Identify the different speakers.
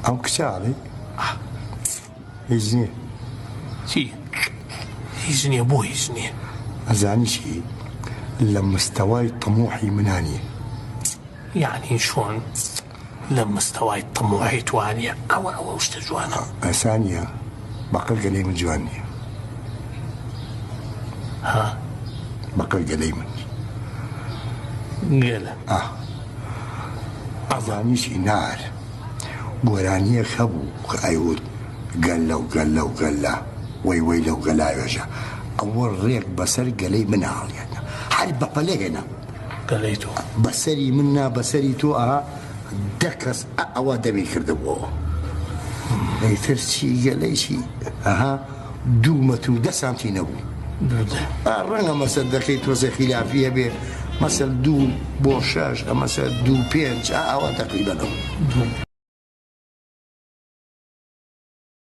Speaker 1: ئەم کچە ئەڵێی هیچ نییە.
Speaker 2: چی هیچ نییە؟ بۆ هیچ نییە؟
Speaker 1: ئەزانی چی لە مستەوای تموحی منا نییە.
Speaker 2: یەعنی چۆن لە مستەوای تموحی توا نییە؟ ئەوە ئەوە شتە جوانە.
Speaker 1: ئاسان نییە بەقەد گەلەی من جوان نییە.
Speaker 2: ها؟
Speaker 1: بەقەد گەلەی من.
Speaker 2: گەلە؟
Speaker 1: ئا. ئەزانی چی نار گۆرانیەک هەبوو کە ئەیوت گەلە و گەلە و گەلە وەی وەی لەو گەلاوێژە ئەوە ڕێک بەسەر گەلەی منا هەڵیاننا هەر بەپەلە هێنام.
Speaker 2: گەلەی تۆ.
Speaker 1: بەسەری من نا بەسەری تۆ ئەها دە کەس ئە ئەوە دەمی کردبووەوە ئیتر چی گەلەی چی ئەها دوو مەتر و دە سانتی نەبوو. ئا ڕەنگە مەسەل دەکەی تۆزێ خیلافی هەبێ مەسەل دوو بۆ شەش ئە مەسەل دوو پێنج ئا ئەوە تەقریبەن ئەوە.